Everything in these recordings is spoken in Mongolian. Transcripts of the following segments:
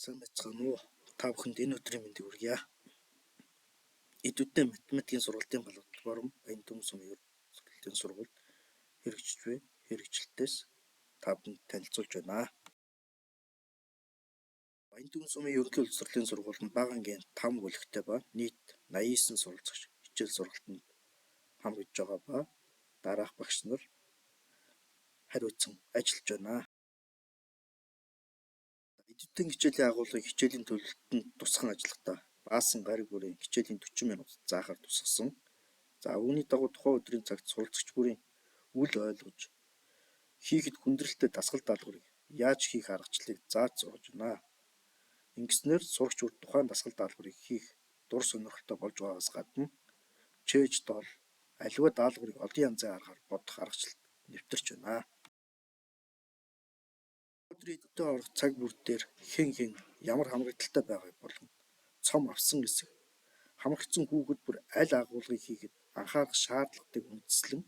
Сайн байцгаана уу? Та бүхэнд энэ өдрийн мэндийг хүргье. Идэвхтэй математикийн сургалтын платформ Баянтүмэн сумын сургалтын сургуульд хэрэгжиж буй хэрэгжилтээс та бүхэнд танилцуулж байна. Баянтүмэн сумын ерөнхий боловсролын сургууль нь бага ангийн 5 бүлэгтэй ба нийт 89 суралцагч хичээл сургалтанд хамрагдж байгаа ба дараах багш нар хариуцсан ажиллаж байна. Идэвхтэй хичээлийн агуулгыг хичээлийн төлөлтөнд тусган ажиллахдаа баасан гариг бүрийн хичээлийн 40 минут заахаар тусгасан. За үүний дагуу тухайн өдрийн цагт суралцагч бүрийн үл ойлгож хийхэд хүндрэлтэй дасгал даалгаврыг яаж хийх аргачлалыг зааж сургаж байна. Ингэснээр сурагч бүр тухайн дасгал даалгаврыг хийх дур сонирхолтой болж байгаагаас гадна чээж дол аливаа даалгаврыг олон янзын аргаар бодох аргачлалд нэвтэрч байна. Өдрийн идэвхтэй орох цаг бүр дээр хэн хэн ямар хамрагдaltaй байгааг болон цом авсан эсэх хамрагдсан хүүхэд бүр аль агуулгыг хийхэд анхаарах шаардлагатайг үндэслэн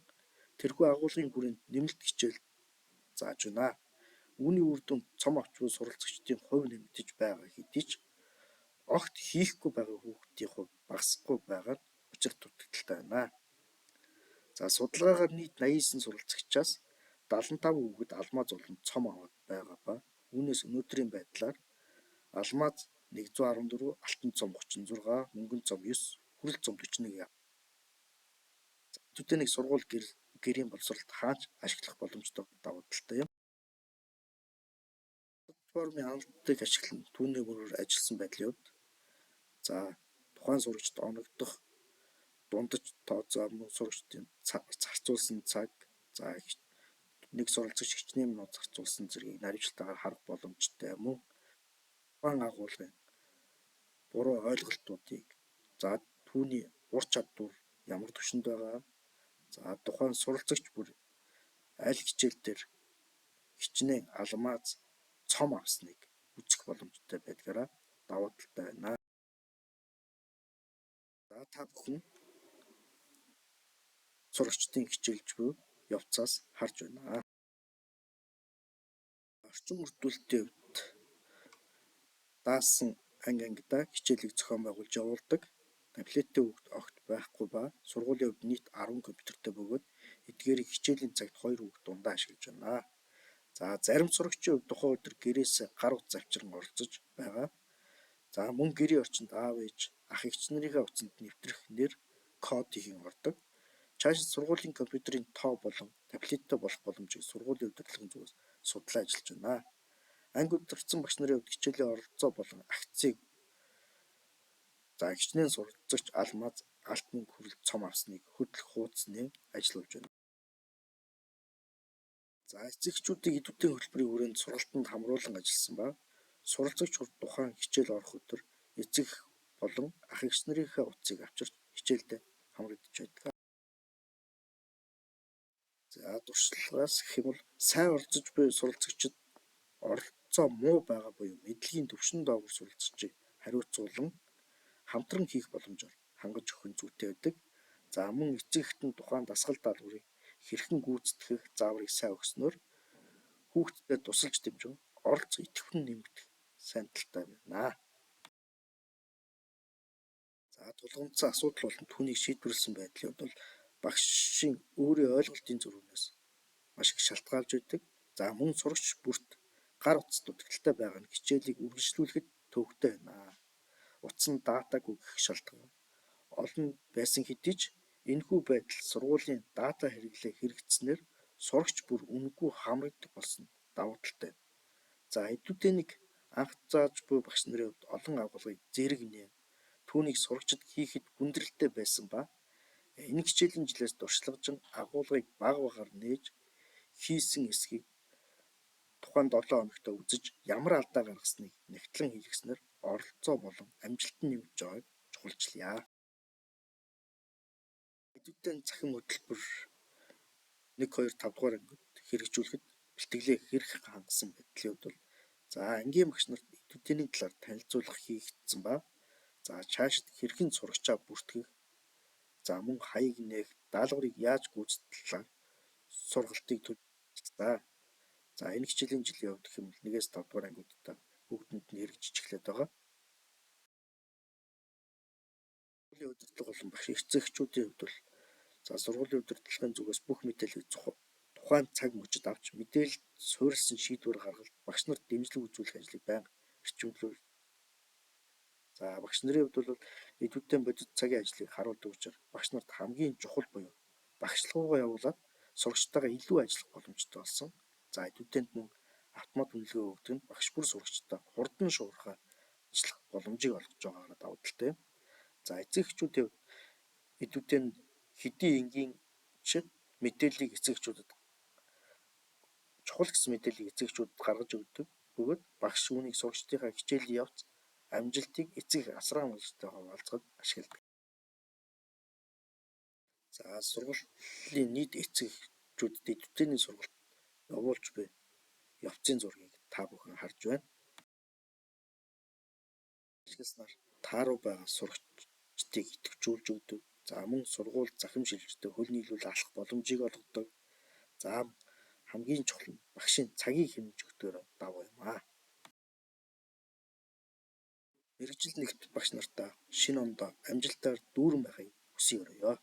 тэрхүү агуулгын хүрээнд нэмэлт хичээл зааж байна. Үүний үр дүнд цом авч буй суралцагчдын хувь нэмэгдэж байгаа хэдий ч огт хийхгүй байгаа хүүхдийн хувь багасахгүй байгаа нь учир дутагдaltaй байна. За судалгаагаар нийт 89 суралцагчаас 75 хүүхэд алмаз болон цом аваад байгаа ба үүнээс өнөөдрийн байдлаар алмаз 114, алтан цом 36, мөнгөн цом 9, хүрэл цом 41. Идэвхтэй нэг сургууль гэрийн боловсролд хаач ашиглах боломжтой давуу талтай юм. Платформын ханалтыг ашиглан түүний мөрөөр ажилласан байдлын хувьд за тухайн сурагчид оногдох дундаж тооцоо, мөн сурагчдын зарцуулсан цаг, за нэг суралцагч хичнээн минут зарцуулсан зэргийг наривчлалтайгаар харах боломжтой мөн тухайн агуулгын буруу ойлголтуудыг, за түүний ур чадвар ямар түвшинд байгаа, за тухайн суралцагч бүр аль хичээл дээр хичнээн алмаз цом авсныг үзэх боломжтой байдгаараа давуу талтай байна. За та бүхэн сурагчдын хичээлж буй явцаас харж байна. Орчин бүрдүүлэлтийн хувьд даасан анги ангидаа хичээлийг зохион байгуулж явуулдаг. Таблеттэй хүүхэд огт байхгүй ба сургуулийн хувьд нийт 10 компьютертэй бөгөөд эдгээрийг хичээлийн цагт 2 хүүхэд дундаа ашиглаж байна. За зарим сурагчийн хувьд тухайн өдөр гэрээс гар утас авчиран оролцож байгаа. За мөн гэрийн орчинд аав ээж ах эгч нарынхаа утсанд нэвтрэх нэр код хийхэн ордог. Цаашид сургуулийн компьютерийн тоо болон таблеттай болох боломжийг сургуулийн удирдлагын зүгээс судлан ажиллаж байна. Анги удирдсан багш нарын хувьд хичээлийн оролцоо болон акцийг за хичнээн суралцагч алмаз, алт мөнгө хүрэл цом авсныг хөдлөх хуудас нээн ажиллуулж байна. За эцэг эхчүүдийг идэвхтэй хөтөлбөрийн хүрээнд сургалтанд хамруулан ажилласан ба суралцагч тухайн хичээл орох өдөр эцэг эх болон ах эгч нарынхаа утсыг авчирч хичээлдээ хамрагдаж байдаг. За туршлагаас гэх юм бол сайн оролцож буй суралцагчид оролцоо муу байгаа буюу мэдлэгийн түвшин доогуур суралцагчийг хариуцуулан хамтран хийх боломжоор хангаж өгөх нь зүйтэй байдаг. За мөн эцэг эхэд нь тухайн дасгал даалгаврыг хэрхэн гүйцэтгэх зааврыг сайн өгснөөр хүүхдэд тусалж дэмжин оролцох идэвх нь нэмэгдэх сайн талтай байна. За тулгамдсан асуудал болон түүнийг шийдвэрлэсэн байдлын хувьд бол багшийн өөрийн ойлголтын зөрүүнээс маш их шалтгаалж байдаг. За мөн сурагч бүрт гар утас дутагдалтай байгаа нь хичээлийг үргэлжлүүлэхэд төвөгтэй байна. Утас нь датагүй гэх шалтгаан олон байсан хэдий ч энэхүү байдал сургуулийн дата хэрэглээ хэрэгжсэнээр сурагч бүр үнэгүй хамрагддаг болсон давуу талтай. За идэвхтэй нэг анх зааж буй багш нарын хувьд олон агуулгыг зэрэг нээн түүнийг сурагчид хийхэд хүндрэлтэй байсан ба энэ хичээлийн жилээс туршлагажин агуулгыг бага багаар нээж хийсэн эсэхийг тухайн 7 хоногт үзэж ямар алдаа гаргасныг нягтлан хийлгэснээр оролцоо болон амжилт нь нэмэгдэж байгааг чухалчлая. Идэвхтэй цахим хөтөлбөр 1 2 5 дугаар ангид хэрэгжүүлэхэд бэлтгэлээ хэрхэн хангасан байдлын хувьд бол за ангийн багш нарт идэвхтэйний талаар танилцуулга хийгдсэн ба за цаашид хэрхэн сурагчаа бүртгэх, за мөн хаяг нээх, даалгаврыг яаж гүйцэтгэх талаар сургалтыг төлөвлөсөн. За энэ хичээлийн жилийн хувьд гэх юм бол 1-ээс 5 дугаар ангиудад Бүгдэнд нь хэрэгжиж эхлээд байгаа. Сургуулийн удирдлага болон багш эцэг эхчүүдийн хувьд бол за сургуулийн удирдлагын зүгээс бүх мэдээллийг тухайн цаг мөчид авч мэдээлэлд суурилсан шийдвэр гаргалт, багш нарт дэмжлэг үзүүлэх ажлыг байнга эрчимжүүлж. За багш нарын хувьд бол идэвхтэй бодит цагийн ажлыг харуулдаг учраас багш нарт хамгийн чухал буюу багшлахуугаа явуулаад сурагчтайгаа илүү ажиллах боломжтой болсон. За идэвхтэйнд мөн автомат үнэлгээ өгдөг нь багш бүр сурагчтай хурдан шуурхай ажиллах боломжийг олгож байгаагаараа давуу талтай юм. За эцэг эхчүүдийн хувьд идэвхтэй нь хэдий энгийн шиг мэдээллийг эцэг эхчүүдэд чухал гэсэн мэдээллийг эцэг эхчүүдэд гаргаж өгдөг бөгөөд багш үүнийг сурагчдынхаа хичээлийн явц, амжилтыг эцэг эх асран хамгаалагчтай хуваалцахад ашигладаг. За сургуулийн нийт эцэг эхчүүдэд идэвхтэйний сургалт явуулж буй явцын зургийг та бүхэн харж байна. Ашигласнаар тааруу байгаа сурагчдыг идэвхжүүлж өгдөг. За мөн сургууль захим шилждэг, хөл нийлүүл алхах боломжийг олгодог. За хамгийн чухал нь багшийн цагийг хэмнэж өгдөгөөр давуу юм аа. Мэргэжил нэгт багш нартаа шинэ ондоо амжилтаар дүүрэн байхыг хүсэн өрөөе.